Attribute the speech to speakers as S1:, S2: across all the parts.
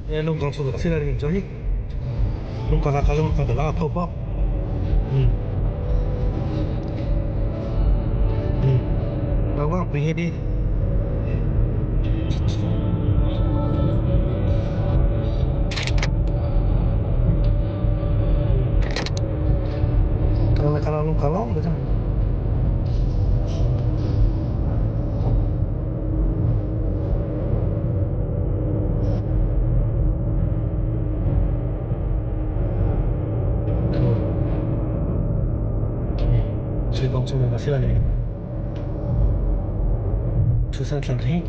S1: 龙岗出的，现在你这里，龙岗他龙岗的那泡泡，嗯嗯，老公不会的。Kalau macam. 出山上听。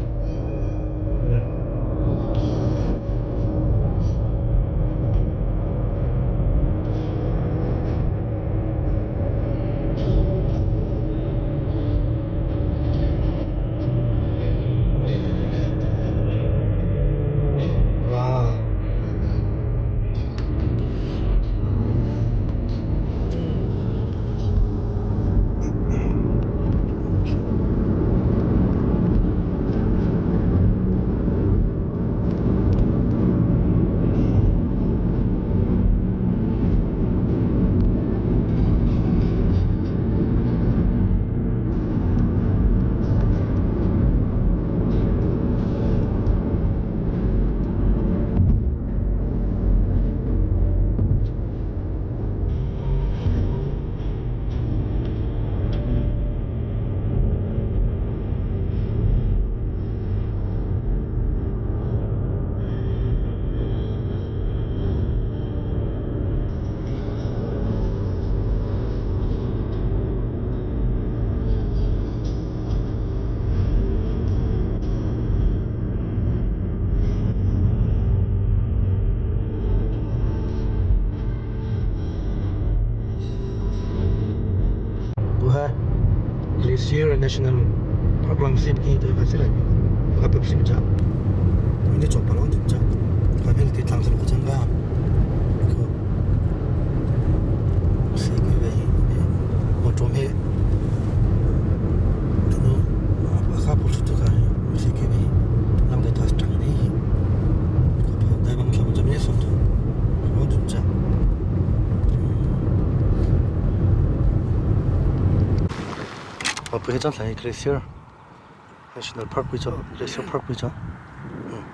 S1: 哇！ Glacier National Park lang sin ki te ka sila ka pep sim cha ini chok palong dim cha ka bel ti tlang sal ko changa ko si ki ve mo trom he tu ka pu chu ka si ki ve lang de tas tang ni ko pho dai bang thlam cham ye som tu mo dim cha 어, 부회장 상이 Glacier National Park 비죠. Glacier Park 비죠. 응.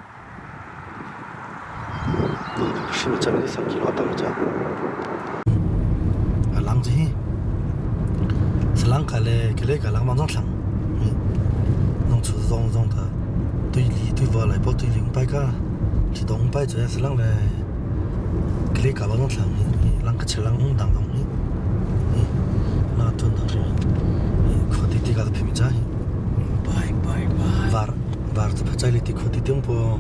S1: 심이 잠이 삼키로 왔다 그러자. 아, 랑지. 슬랑카레 길레가 랑망 상. 응. 농出종的对里对外来包对领白个，是东白这是啷嘞？길레가 방상 랑그 칠랑 응 당동. 응. 나 돈당 시. khoti ti ga phimi cha
S2: Bye bye bye.
S1: var var tu phachai li ti khoti tiang po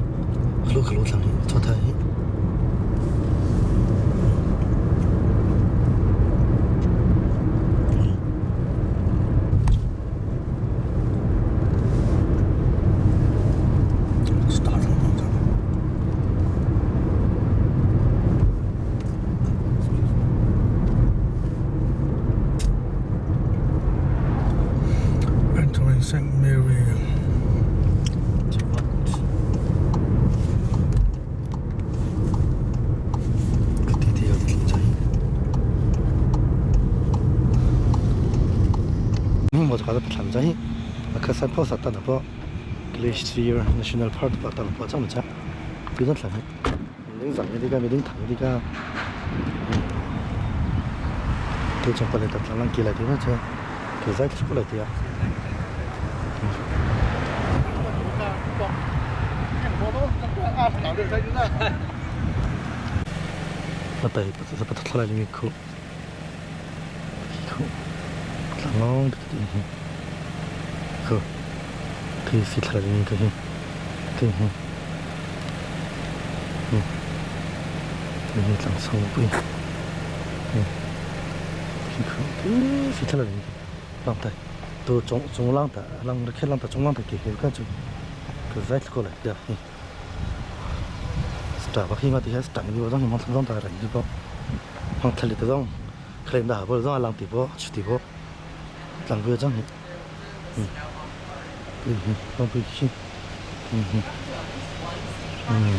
S1: khlo khlo thlang hi chotha hi.
S2: 是大肠肠肠。Entering St. Mary.
S1: Ti ti ga thlang cha hi. mo ka thlang cha hi. Ka sa pho sa ta na po Glacier National Park pa ta po cha ma cha. Ti zan thlang hi. Ning zang ni ga mi ding thang ni ga. Tu chong pa le ta thlang lang ki la ti ma cha. Ke zai chu la ti ya. 맞다 이 pa thla li khu. Khu. Thlang long ti hi. Khu. Ti si thla li ka hi. Ti hi. Ni tlang song pui. Khi khu. Ti si thla li lang tai. Tu chung chung lang ta lang khe lang ta chung lang ta ki he ka chu. Ka zai ko la ya hi. Sta ba khi ma ti he sta ni bo jang ma thang ta ra ni bo. Hang thali ta jang claim da bo jang lang ti bo chu ti bo. Tlang bu jang hi. Hi. Lang pu hi. Hi.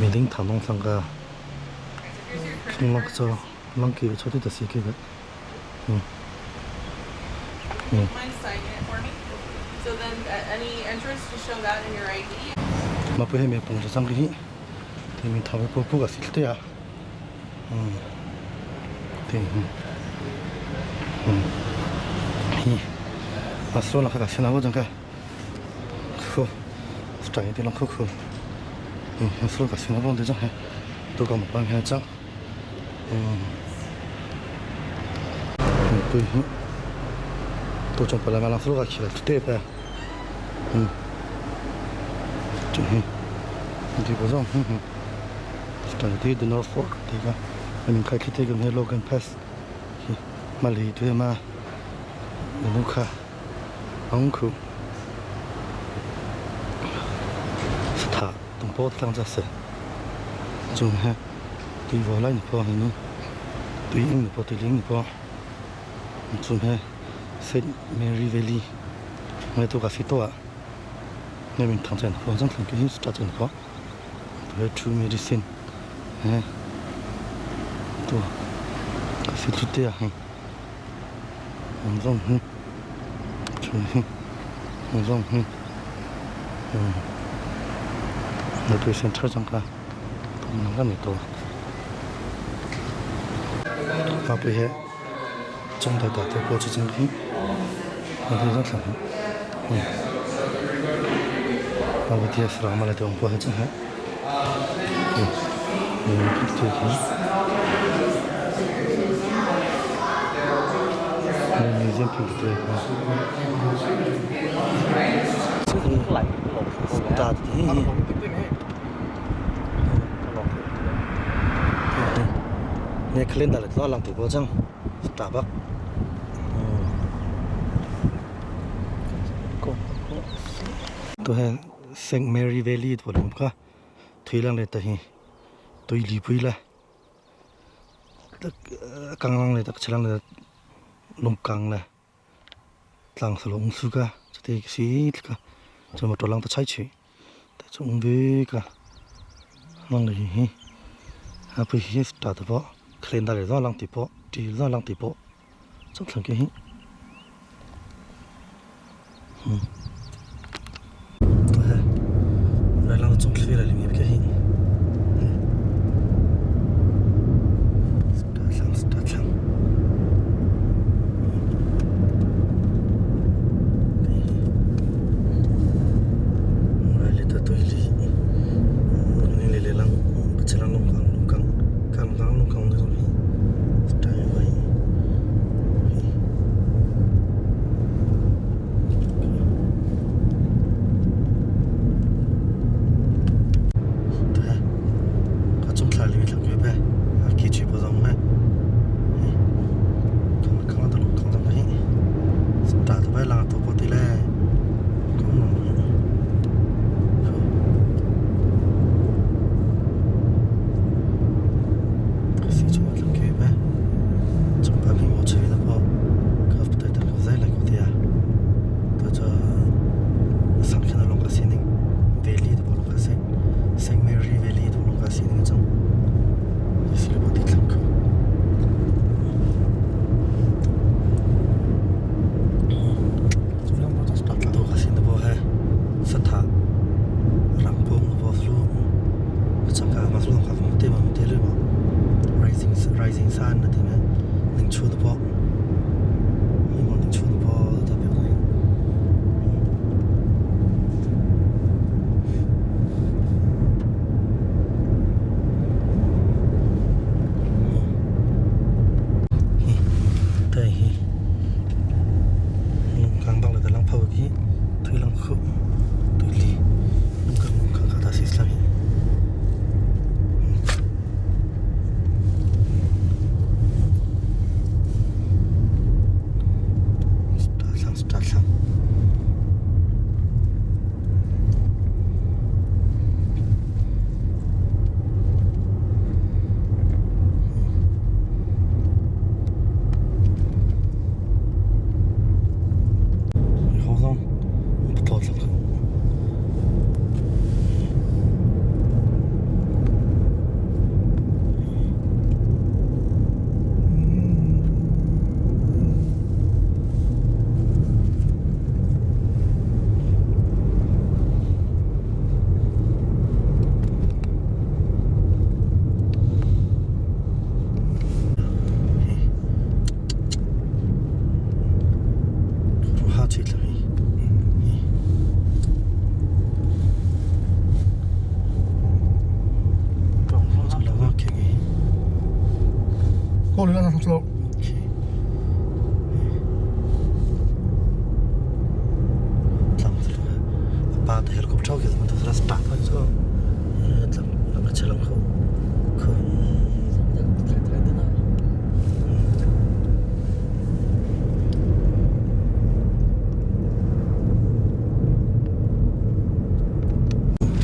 S1: Mi ding thang dong thang ka chung lang cho lang ki cho ti ta si ke
S3: Mind signing it for me? So then at any entrance, just show that in your ID.
S1: Ma pu he me pung cha chang ki hi te mi thang pu pu ka si te ya te hi ma so la ka ka na go jang ka khu style te lang khu khu so ka si na bon de jang he to ka ma pang he chang pu hi to chong pa la ma lang so ka khi la te pa chu hi di bo zong style te the North Fork te ka min khai khi te ka he Logan Pass hi ma li te ma nu kha ang khu tha tung po tlang cha se chung he tui vo lai ni po ni tui ing ni po tui ling ni po chung he Saint Mary Valley ngai tu ka si to a ngai min thang chen ko jang thang ki hi sta chen ko tu he true medicine he tu ka si thu te a he ang zong hi chu hi ang zong hi na tu center jang ka tu nang ka ni to ma pu he chung ta ta to po chu jang hi na tu jang thang hi ma bu ti sra ma la te ong po he jang he tu hi museum phi tu ha start hi ne calendar le to lang tu po chang ta bak to he St Mary Valley to lum kha thui lang le ta hi tui li pui la kang lang le tak chalang le lung kang le tlang salong su ka chate si ka chama to lang ta chai chi ta chung ve ka lang le hi ha pu hi sta ta po calendar le zo lang ti po ti zo lang ti po chang thlang ke hi lai lang chung thli lai ling ke hi sta thlang sta thlang lai le ta toi li ni le le lang chalang lung kang lung kang kang lang lung kang le hi sta vai te ka chung thla li thlang ke pe a ki chi po zong me kang kang ta lung kang zong hi sta ta bai lang to po ti le kong nong si chung thlang ke pe chung pa mi mo che na po ka ta ta zai lai ko tia ta cha sang khana long ka sining valley to long ka sing Saint Mary Valley to long ka sining chang si le po ti thlang ko to ka sin bo he satha rangpong bo flu changka ma flu ka te ma te le ma rising rising sun na te me ning chu de po ni mo ning chu de po ta pe ko
S2: 过来让他说。
S1: Pa ta helicopter ke man ta start ha so tlam lam ka chalam kho kho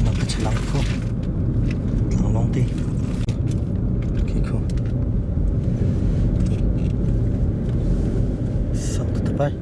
S1: lam ka chalam kho tlang long ti khi kho sang ta pai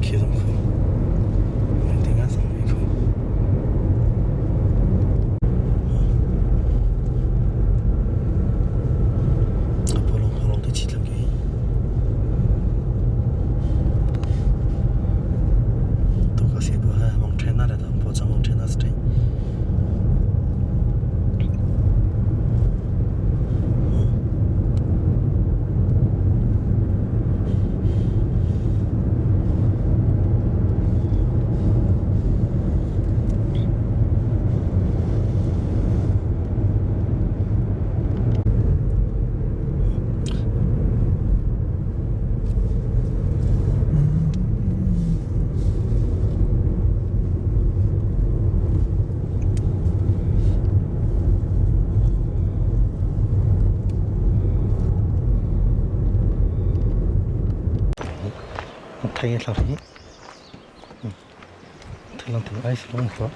S1: Khi dòng khu mình tiếng á xong khu Apollo Apollo tới chỉ làm cái tôi có xe bữa ha mong train là đó bộ trong mong train là street thay là gì thay làm thử ai luôn rồi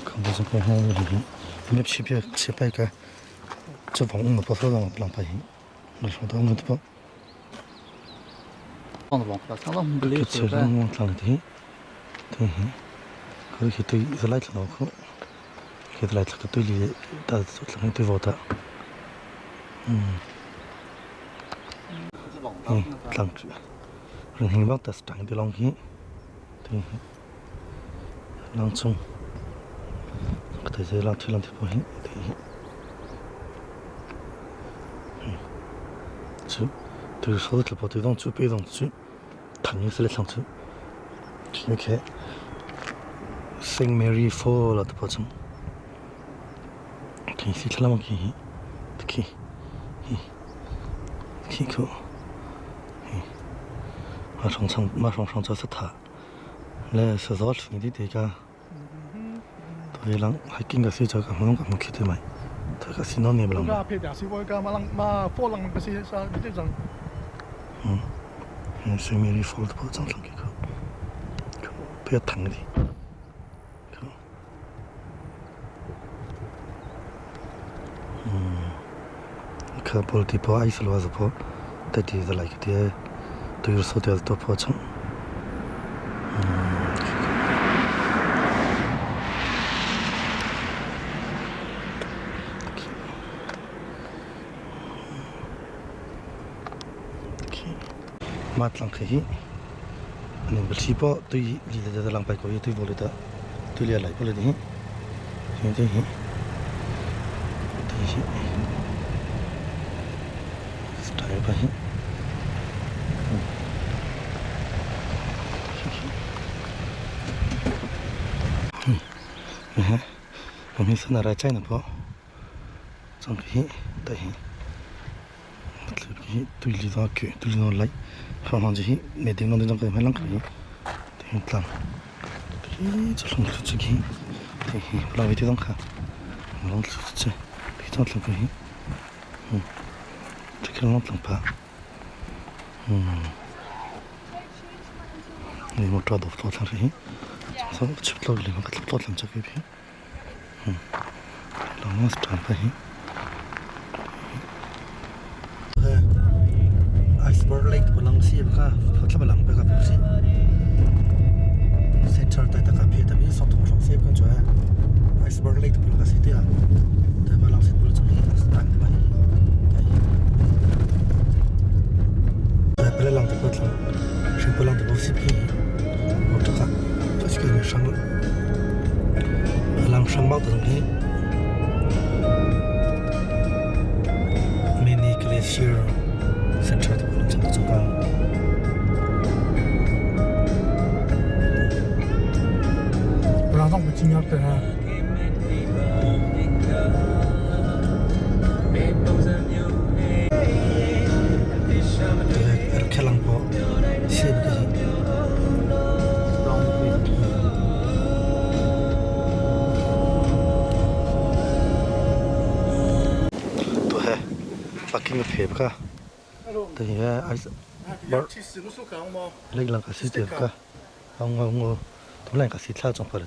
S1: không bao giờ có hông gì你区别区别个，这房我不说让不让拍，我说到我这不，
S4: 放的往下，相当不
S1: 这
S4: 利
S1: 车上我看了的，对，可是对是来了可，给来了个对里，但是对对我的，嗯，嗯，浪子，人行帮的是长的浪去，对，浪冲，个对浪推浪推不行，对。就对手的跑对动就被动就，疼死了上次，就看 Saint Mary Fall 了的跑成，看西出来嘛看，看，看看，马上上马上上就是他，来是早出的这个，对人还经过水这个，我讲去对嘛，这个是哪年不啷？
S2: 个配点水果个，马啷马火啷个是啥？这种。
S1: 嗯，Saint Mary Fall 的跑成上去个，比较疼的。可波地波爱斯罗斯波，在地子来个的，都有手电都破成。马浪可以，你不吃饱对你的这浪白过对我的，对你来过来的，对对对。Style pa hi. 我们是拿来摘的不？这个hi，对hi，这个hi对里头去，对里头来，放上去，每天弄这种个还啷个hi，对浪，对这弄出去，对hi，不浪费这种卡，我弄出去，别这种个hi，嗯。这个弄怎么办？嗯， Ni motor dawp tlo thlang hi. So chip tlo le ka tlo thlang chak hi. Long stand pa hi. Iceberg Lake pulang si ka photla balang pe ka si. Center tai ta ka phe ta mi sok thong thong se ko chwa. Iceberg Lake pulang ka si te a. Ta ma lang se pul chang hi stand ba hi. Ta pele lang te ko thlang. Shri pulang te bo si phi. Mo ta ka. Ta si ni sang lang sang ba ta hi. Mini Glacier Center te pulang chang ta chang ka.
S2: Rang zong cing te ha.
S1: Khelang po sib ki to he parking phe ka te he lek lang ka si te ka ang ngo tu lang ka si thla chong pa ta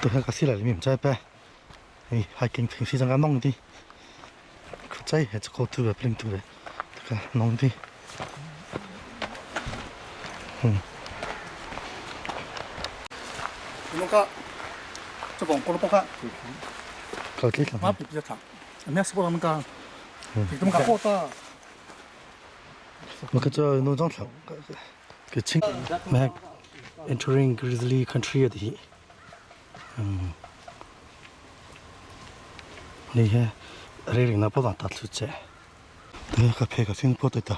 S1: to he ka si la mi chai pe hiking 平时阵间弄啲，佢真系个 tu 嘅 bling tu 嘅，个弄啲。嗯。
S2: 侬个，这网过了不看？
S1: 搞这个。
S2: 马比比较长，没事过那么个，你这么个好大。
S1: 我可这弄张图，个清，没 entering grizzly country 的，嗯。你看，这里那不让打出去。对，个拍个新破的的，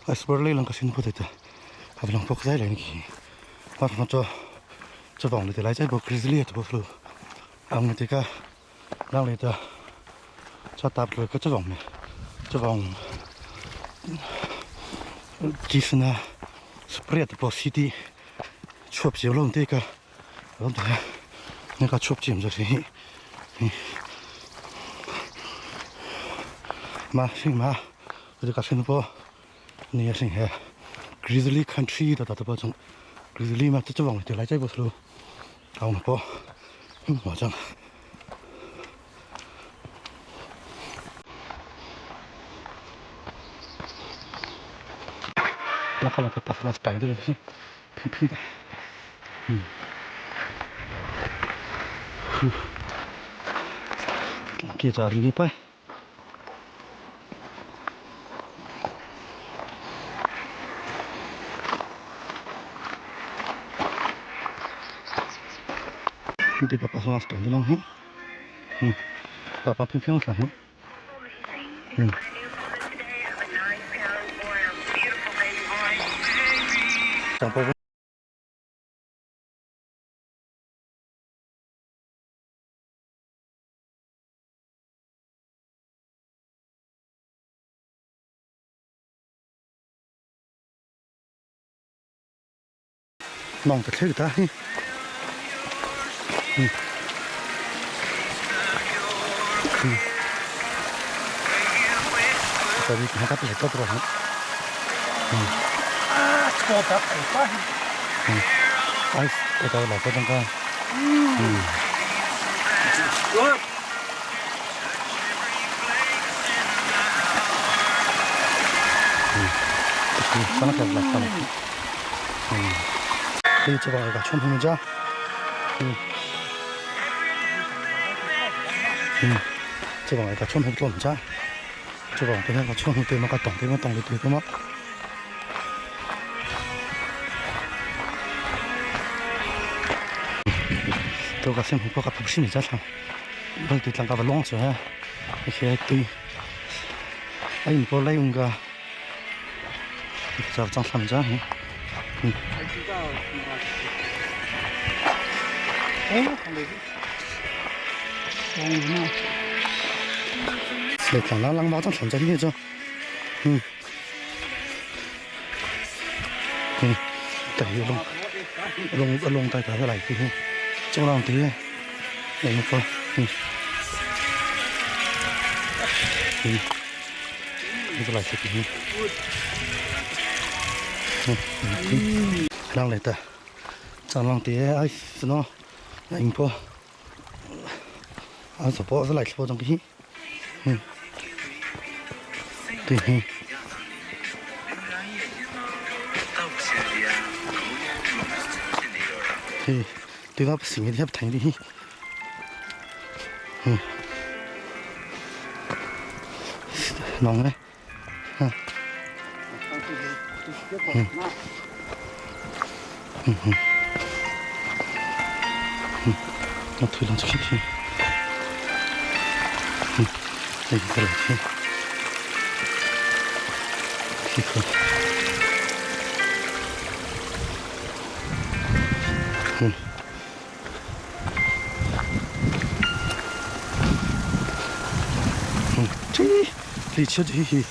S1: 还是不是那两个新破的的，还不能破开来你。我他妈这这房里的来这个 grizzly 的不是，俺们这个那里的这打不了个这房呢，这房其实呢是不的不 city，出不了这个，我们那个出不进就是。Ma sing ma这个新波，你也是嘿，Grizzly Country 的大多种，Grizzly 嘛，这这往就来这不是路，然后波，我这。那可能他打算摆这个是平平的，嗯，给这里摆。你爸爸说是懂的东西，嗯，爸爸偏偏啥呢？嗯。长包。弄得太大，嗯。嗯，这里看他不是搞多少？嗯，
S2: 啊，这个大，
S1: 嗯，哎，这个老高中个，嗯，嗯，嗯，上了上了，嗯，这这个个冲锋家，嗯，嗯。这个个冲锋多唔差，这个对个冲锋对么个动对么动的对么？都个先锋个不是你在唱，不对，咱个不弄出来，那些对，哎，你不来用个，这张他们家，嗯。
S2: 哦，
S1: 来，咱拉啷马上上这里去，嗯，嗯，对，弄弄弄带带来去，做浪啲，嚟个，嗯，嗯，呢个来食嘅。Lang le ta 蟑螂爹哎是喏，那硬破，啊这包是来吃包装的，嗯，对。嘿，对他不行的，他不疼的。嗯，弄嘞，嗯，嗯，嗯嗯，嗯，我推上去去，嗯，那个来去，去去，嗯。这里吃这些，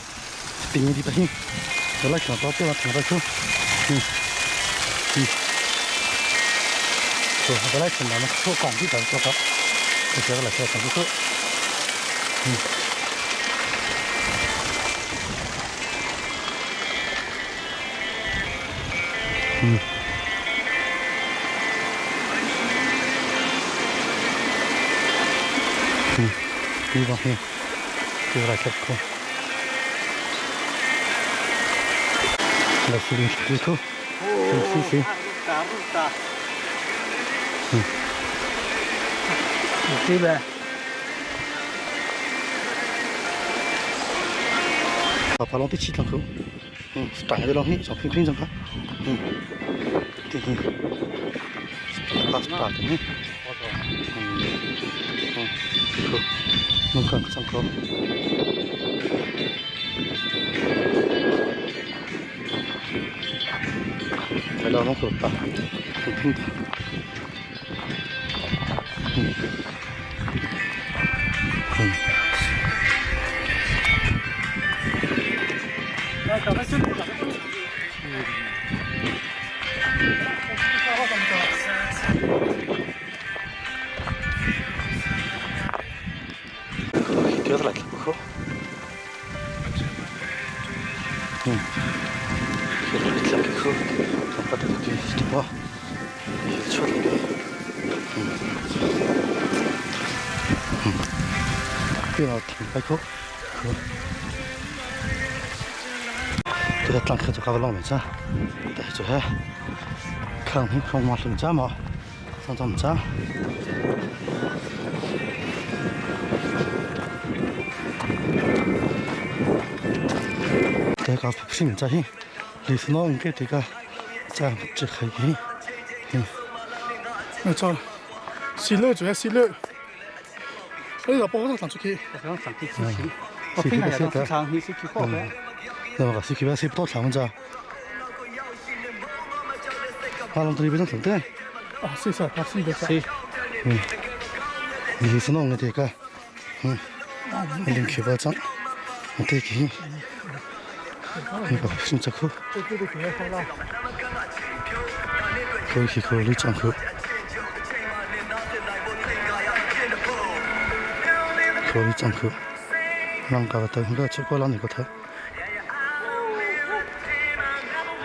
S1: 冰的不行，这来看到这来看到去，嗯，嗯，这这来看到那做工地在做个，这个来看看去，嗯。嗯。嗯，地方嘿，这个来吃苦。来吃点水果，吃吃。嗯，
S4: 对呗。
S1: 把把老的起床口，嗯，大的老黑，小平平上看，嗯，对对，大大的，嗯，嗯，好，侬看上课。来到侬口吧，很平的，嗯，嗯。뛰어들어 응. 이렇게 그 아파트도 뒤에 봐. 쳐다 응. 응. 뛰어나왔다. 아이고. 그. 这个张开就搞个老没子，对，这还看看看嘛什么嘛，上怎么着？这个不是这些，类似那个这个这这还可以，
S2: 没错，是嘞，主要是嘞，所以就报咗腾出去。
S4: 我听日有市场，你是去货嘅。
S1: 那个是去边是不多长子？阿龙这里边上对。
S2: 啊，是是，他是个
S4: 是。
S1: 嗯，你是弄个这个，嗯，领去包装，我对去，那个新这口，可以去口里装口，口里装口，啷个等个吃过啷个头，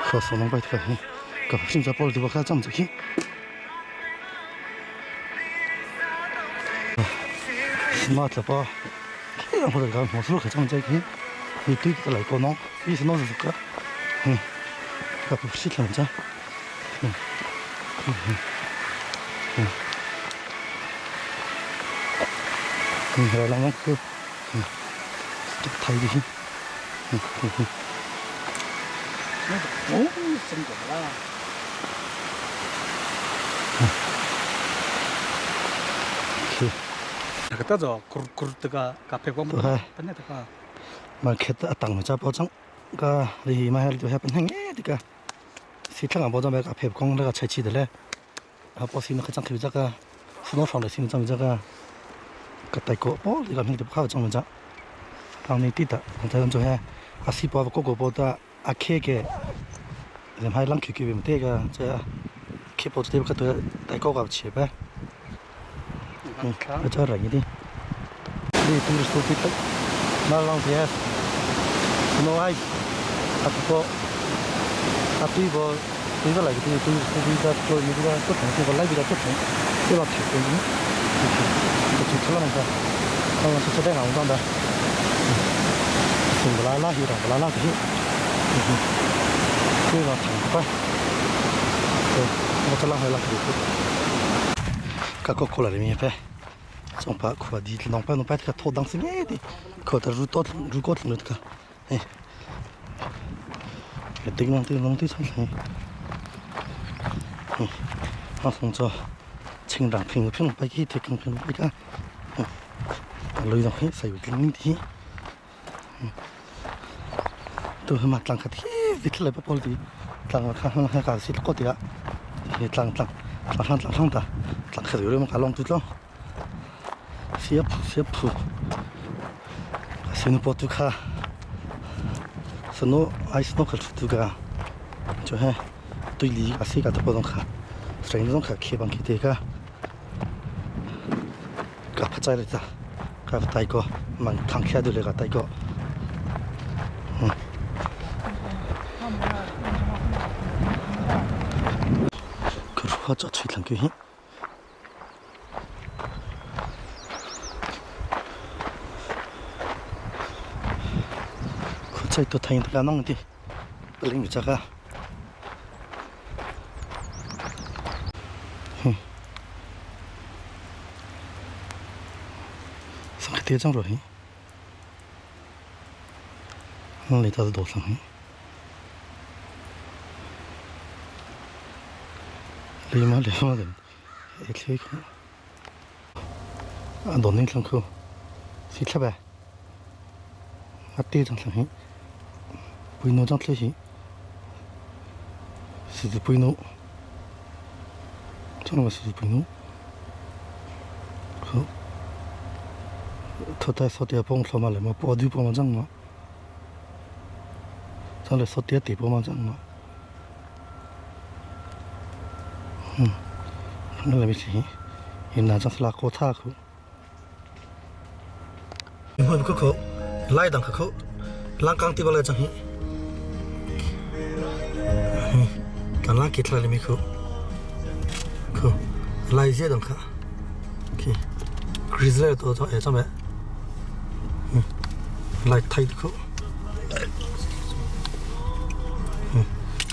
S1: 可是啷个这个，个新加坡的我看怎么去。马特巴，这样或者讲，我说可怎么在去？你对着来个喏，意思喏是个，嗯，个不是两只，嗯，嗯嗯嗯，嗯，来啷啷个，嗯，这个太厉害，嗯嗯嗯。
S4: 哦，真的啦。
S1: 嗯，是。
S4: 那个叫做咕咕这个咖啡光，本来这个。
S1: mà khi ta tăng mà bao trong cái thì mà hay được bên hàng thì cái xí thằng bao trong cái phép công cái chạy chi đấy lệ à bao xin nó cái trang cái cái xin nó phòng để xin trong cái cái tay cổ bao thì cái mình được khao trong mình thằng này tít ta thằng thấy cho hay à xí bao có cổ bao ta à khe cái làm hai lăng kiểu kiểu mình thế cái cái khe bao cái cái tay cổ gặp chế bé ừ cho rảnh đi đi tôi số tít mà long thì snow ice あと啊，对个对个来个对对对个做你这个做成，这个来比较做成，这个铁公就就出了那个，刚刚是出在哪上的？行不拉拉有点不拉拉的，这个挺快，对，我这拉回来可以。cái có cô là mình phải trong pa khua đi nong pa nong pa cái thô đăng sinh nghe đi khua ta ru tốt ru cốt nữa cả cái tính nong tí xong này nó xong cho清凉平平白去提平平白个，雷上去使用灵体，都是嘛tlang khat hi vit le pa pol ti tlang kha kha kha sit ko tia hi tlang tlang tlang tlang tlang ta tlang kha ru ma ka long tu tlo sia phu sia phu sinu po tu kha sino ai sino kha tu ga cho he tui li ka si ka ta po dong kha sreng dong kha khe bang ki te ka ka pha chai le ta ka tai ko mang thang khia du le ka tai ko 그 ruha cho chui thlang ki hi khu chai to thain ta nong ti ling mi cha ka sang te chang ro hi le ta do sang hi lima lima den e tle khu a don ning thlang khu si thla ba a te chang thlang hi pui no chang tle hi si si pui no chang ma si si pui no khu tho ta so te pong thlo ma le ma po du po ma chang ma chang le so te te po ma chang ma nó là bị gì hiện là trong là cô tha khu mình có khổ lại đằng khổ lang căng tiba lại chẳng hi tan lang kit lại mi khổ khổ lại dễ đằng khá ok grizzly to cho em mẹ lại thay khổ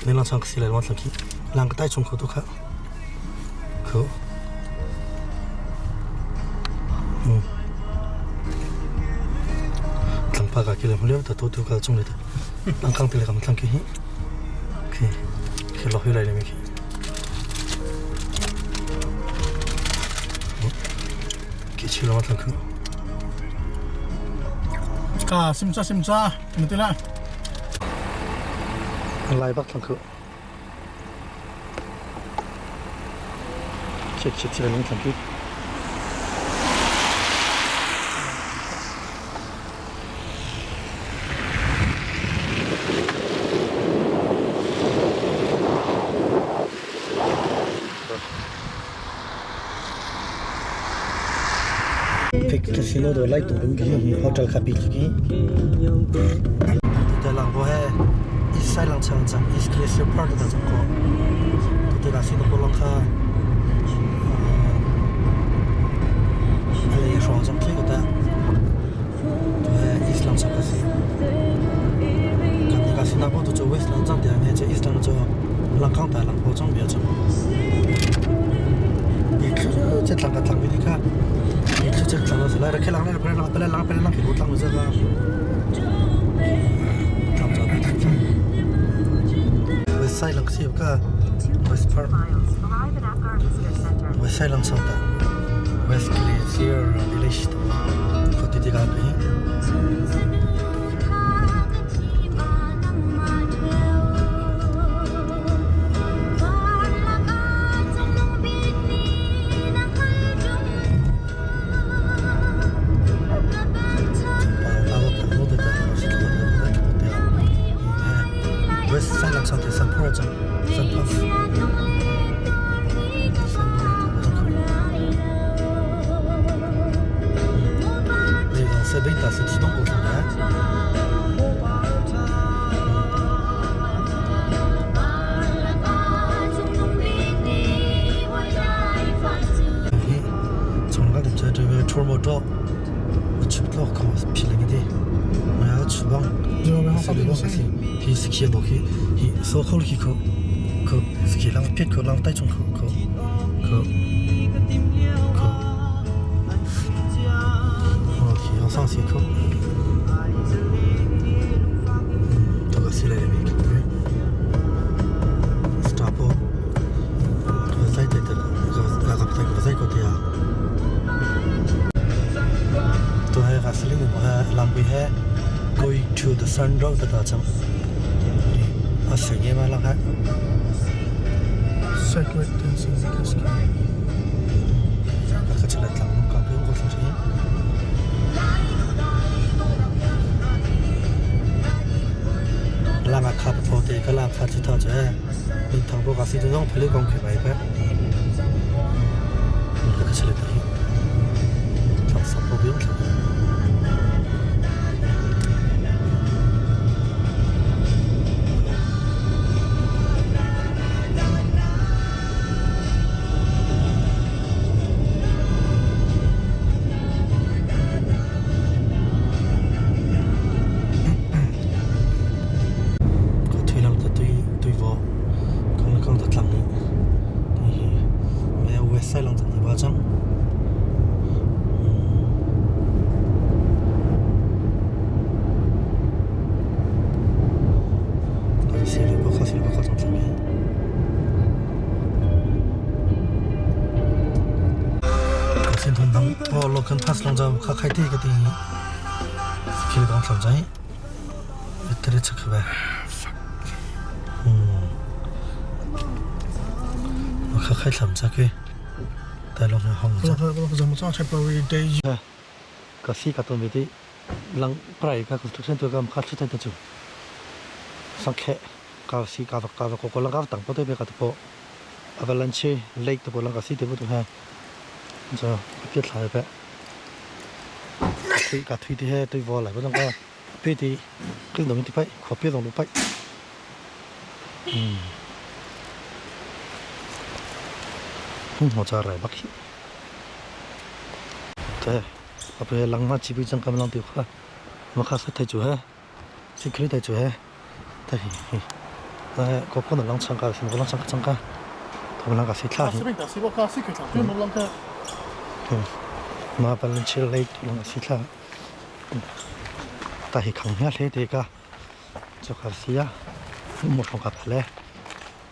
S1: nên là sang cái lại mà sang khi lang cái tay chung khổ tôi khá khổ tlang pa ka kile muleu ta to tu ka chung le ta lang kang tile kam tlang ki hi ki ki lo hi lai le mi ki ki chi lo ma tlang khu
S2: Ka sim cha sim cha mi te la
S1: lai bak tlang khu che che chi le tlang ki Pik casino do lai tung tung ki hotel kha pi ki te lang bo he east side lang chang chang east glacier park da chang ko te casino bo lang kha ale so chang ki ko ta te east lang chang ka si ka te casino bo to cho west lang chang te ne che east lang cho lang kang ta lang bo chang bia chang ni che tlang ka tlang bi ni ka 你这这tlang是来了，开浪来了，不来浪，不来浪，不来浪，给我tlang这个，tlang这个。West side lang si ka West Park
S5: Miles, arrive at Apgar Visitor Center.
S1: West side lang sang ta West Glacier Village to ko ti ti ka pi pa la lo pa lo de ta ko si lo de ta ko te West side lang sang te Sampura chang Sampura Sampura te ba chang ko Subang si hi sikhi bo khi hi so khol khi kho kho sikhi lang phet kho lang tai chung kho kho kho kho oh khi hong sang si kho to ka si le mi kho stop po ka sai te te ka ka ka sai ko te ya to he ka siling bo he lampi he going to the sun road ta chang a se nge ma lang ha
S2: Sacred dancing cascade.
S1: Ka chala tlang ka pe ko sa chi lang a kha pho te ka lang kha chu tha che ni thang bo ka si jong phele kong khe bai pa ka chala ta hi tlang sa po bi thlang Ka thui lang ta tui tui vo kong kong ta tlang hi me west side lang ta ba chang ka si le ba kha si le ba kha tlang tlang hi ka sin thon dang o lo kan pass lang jam kha khai te ka ti khil kong thlam chai tere chak ba kha khai thlam cha ke tai long hong cha ka si ka ton be ti lang prai ka construction to kam kha chu tai ta chu sang khe ka si ka ka ko ko lang ka tang po te be ka to po avalanche lake to po lang ka si te bu to ha cho ke thlai pe thui ka thui ti he tui vo lai bo ka pe ti kling dong ti pai kho pe dong lu pai ho cha rai bak hi te a pe lang ma chi bi chang kam lang ti kha ma kha sa thai chu he si khri thai chu he ta hi hi ko ko na lang chang ka sin ko lang chang ka chang ka to lang ka si thla hi ma avalanche lake lang si thla ta hi khang hia hle te ka cho ka sia mo thong ka phale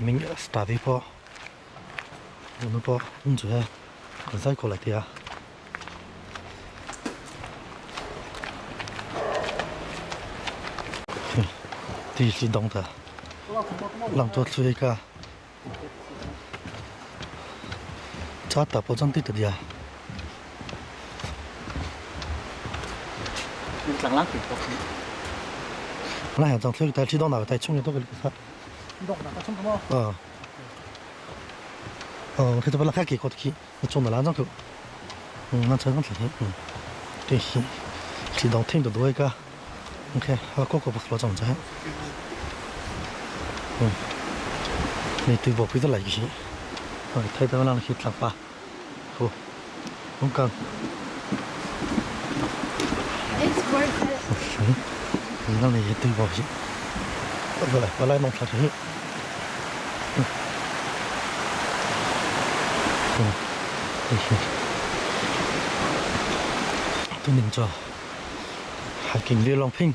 S1: ming sta vi po nu po un chu he kan sai ko lai te a ti si dong ta lang to chui ka cha ta po chang ti ta dia
S4: Tlang lang ki ko.
S1: la ha chang thlui ta chi dong na ta chung to ka sa ờ ờ cái đó là khác kỳ có khi chung là làm cái ừ nó chơi con thử ừ thì thì đồng thêm được đôi cái ok ha có có một số trong trái ừ này từ bộ bây giờ lại cái rồi thấy đó là khi làm ba không không cần
S6: It's worth it.
S1: 那你对bộ gì rồi lại lại mong sao thế ừ tôi nhìn cho hiking đi long ping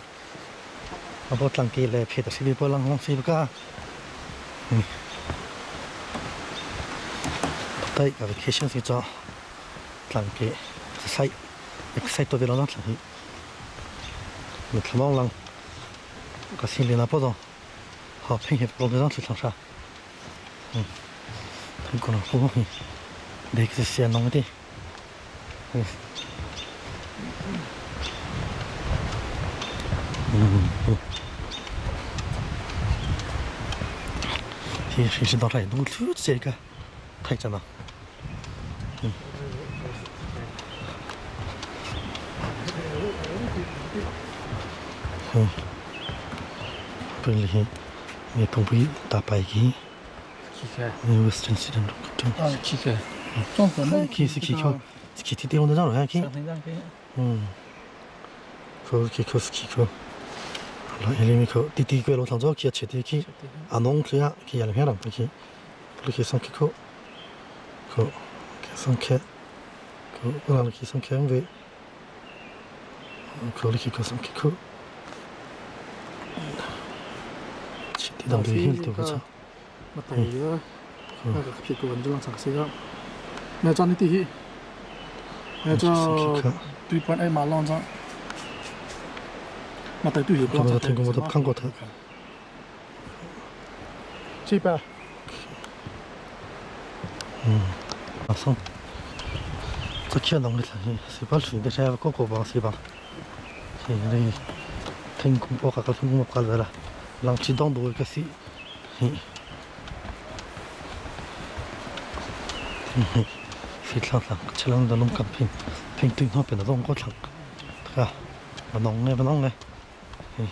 S1: เอาพอลังกีเลยเพจชีวิตพอลังลังซีก็tai ka vacation si cho tlang ke sai excite to velon tlang hi mi thlamong lang ka sin le na po do ha pheng he lo de tlang sha thang ko na fu hi de ke sia nong ti thì thì đó lại đúng thứ gì cả thấy chưa nào ừ bên này nè phong phí ta bài kí Western Sudan
S4: Chi ke.
S1: kí是kí kí kí thì tiêu nó ra rồi kí ừ có kí có kí có Elimi kho ti ti ko lo thang jo khi che ti khi anong khi a khi ya le rang khi khi sang khi kho kho khi sang khe kho ko khi sang khe ve kho khi kho sang khi kho ti dang bi hil tu ko cha
S2: Ma tai ga na ka phi ko an lang sang si ga na chan ti hi na cho 3.8 ma long chang ma tai tu hi ko
S1: ta thing ko ta khang ko tha
S2: chi pa
S1: a song cho khian dong le hi si pal shu de sha ko ko bang si bang hi ri thing kum po ka ka thing kum ka la lang chi dong du ka si hi phi thlang thlang chalang da lung kam phing phing tung ho pe na dong ko thlang ka banong nge banong nge hi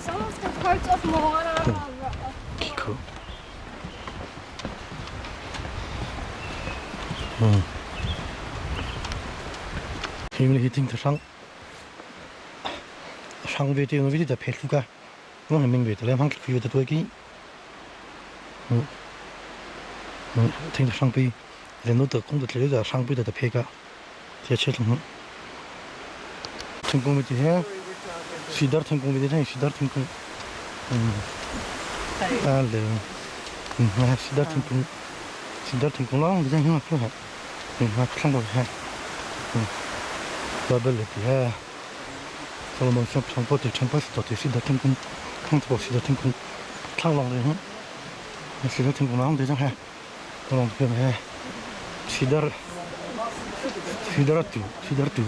S6: Some of the parts of Moana are
S1: Kiko. Hi mi hi ting thang sang ve ti no vi ta phe lu ka no ming ve ta le hang khu ta tu ki ting sang pi le no ta kong ta le da sang pi ta phe ka ti che thang thing kong mi ti he sidar thing kong mi ti he sidar thing kong a le sidar thing kong sidar thing kong long ti he ma phu he ma thlang bo he ba ba le ti he Solomon siang chang po ti chang pa si to ti sidar thing kong thang to sidar thing kong thlang long de he sidar thing kong long de jang he long de he sidar sidar tu sidar tu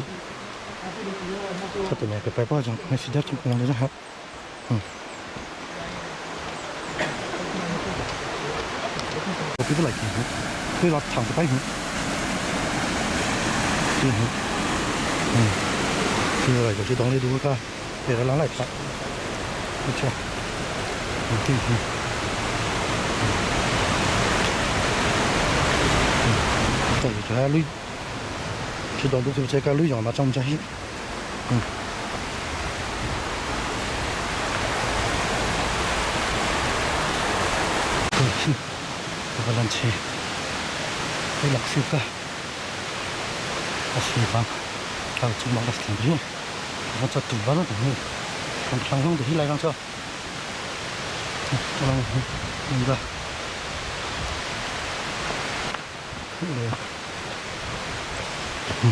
S1: ta te me pe pa jang he sidar thing kong long de jang he 我别来听，对了，唱不带听，嗯嗯，听来就是当地都个，别个人来看，你瞧，嗯对嗯。对，就还累，去当地就这个累样嘛，长不下去，嗯。对，个冷气，你落雪噶，我雪棒，还有中毛个长皮，我这堵巴了等于，从长空的起来上车，这两那个，嗯。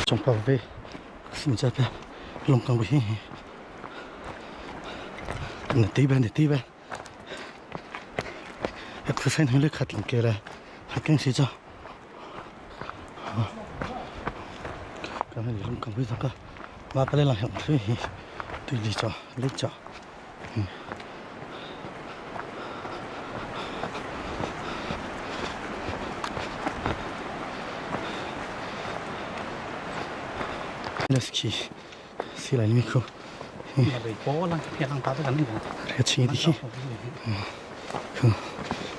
S1: trong cầu về xin chào bé lông cầu về nè tí bên nè tí bên exercise hơi khát lông kia là hạt kinh sĩ cho cái này lông cầu về sao cả mà cái này là hạng thứ tùy lý cho lấy cho Let's si lại mi ko
S4: mà để bó lăng cái lăng ta cái này
S1: cái chi đi không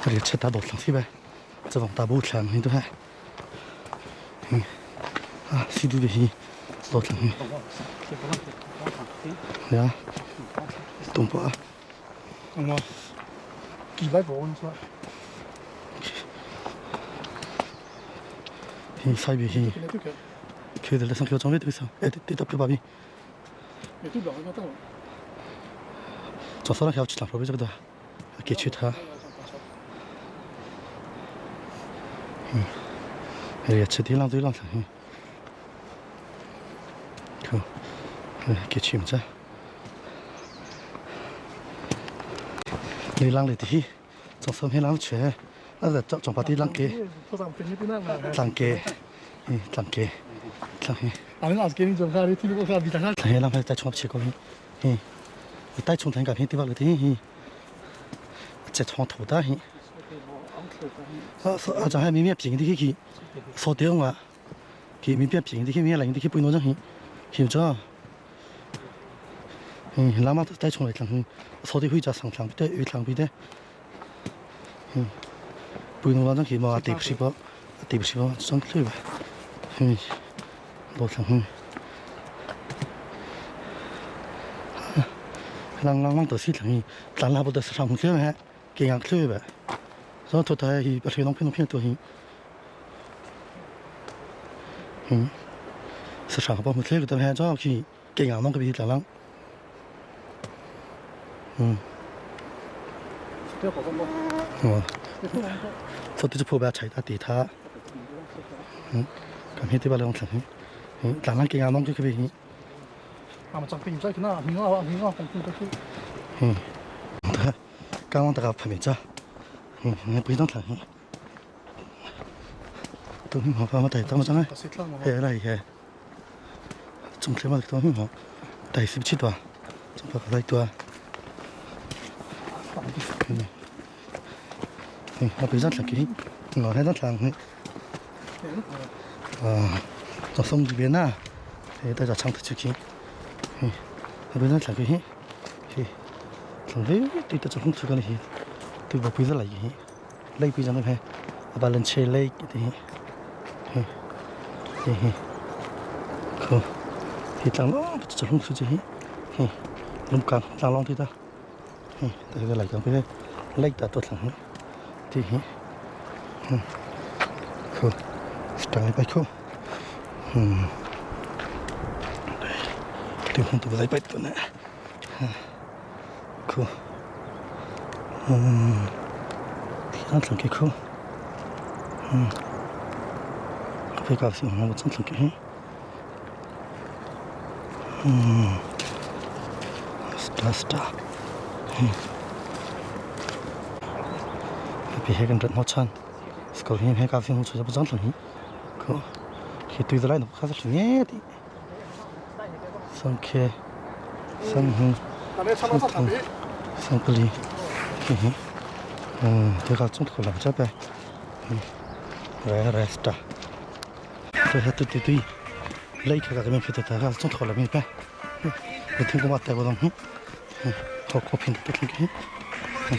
S1: cái chết ta đột lăng si bé这种大步枪你都还啊西都的hi đột lăng ya tung bỏ
S2: 我几百步出来。
S1: hi sai bi hi 佢哋上叫装备对手，哎，对对对，爸比。저 사람 협치 다 보여줘도 이렇게 다. 응. 이렇게 치디랑 뒤랑 응. 그 이렇게 치면你啷来的？从上面啷去？那是从从把地啷给，啷给，嗯，啷给，啷给。 thế làm phải tại chọn chỉ có hi tại chọn thành cả hi tiêu vào thì hi chỉ chọn thủ ta hi à à chẳng hay mình biết thì khi số tiền mà khi mình biết thì khi mình lại thì khi bùi nó chẳng hi hiểu chưa ừ làm mà tại chọn lại thằng số tiền huy cho sang thằng bị đấy thằng bị đấy ừ. Pui nung khi mà tìm ship tìm ship xong khơi vậy bộ thằng lang lang lang 到西thằng咱那不得上去咩？给人去呗。所以他他去把水弄片弄片都行。嗯，是上个包去个都还早去给人弄个比咱浪。嗯。哦，所以就破白菜打地塔。嗯，咁喺啲把两层，嗯，咱浪给人弄个比。
S2: 啊，嘛，长平在去那，平啊平啊，平过去。
S1: 嗯，对，刚刚大家拍面子，嗯，你不当疼。都很好，把我带到么子呢？嘿，来嘿，总起码都很好，带是不起多，总不来多。嗯，嗯，我平常疼嘅，我喺度疼。啊，就送这边呐，哎，大家唱得出去，嗯，我平常疼嘅，嘿，从这对得做红出个呢，对不平时来嘅，来平常的拍，阿把人切来的。嘿嘿，可，嘿，长龙，这龙出去，嘿，龙刚长龙对的，嘿，这个来讲，别来打多长，对嘿，嗯，可，长一百颗，嗯，对，红都不来百多呢，可，嗯，天上给可，嗯。比较喜欢我真正嘅，嗯，star star，嗯，比那个真好穿，是个天咖啡我出去不长成，可，去对着来，开始练的，上课，上哼，上上不离，嘿嘿，嗯，这个总头两这边，嗯，来来 star。对对对对，来看看这边拍的，他总头了没办？你听过吗？带过东，嗯，好高频的都听见，嗯，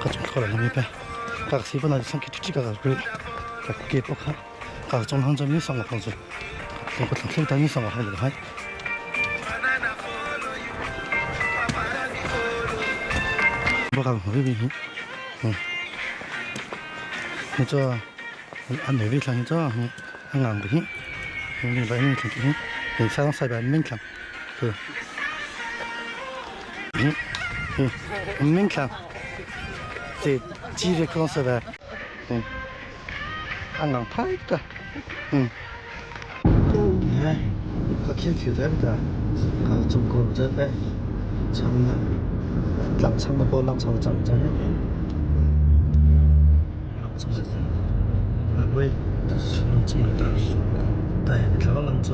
S1: 他总头了没办？他谁不能上去这个个，他给不看，他总行这边上个房子，我从头到尾上个还是还。我讲没问题，嗯，你这按哪位看你这？ngang bi ni bai ni thang ki ni sa sai bai ming thang ke ni ming thang c'est chi re kon sa ba ngang thai ta ừ 他天气在不在？他中国在呗，唱的，浪唱的歌，浪唱的长在。这是，喂。对，这个浪子，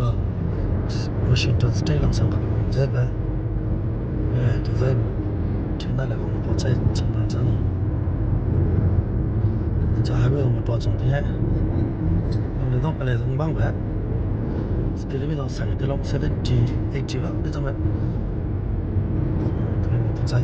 S1: 我寻就是这浪上这边，哎，就在听到那个我在承担这种，这还没我们保重的，我们都本来是5万块，这里面都三个都70、80吧，那种的，对，在。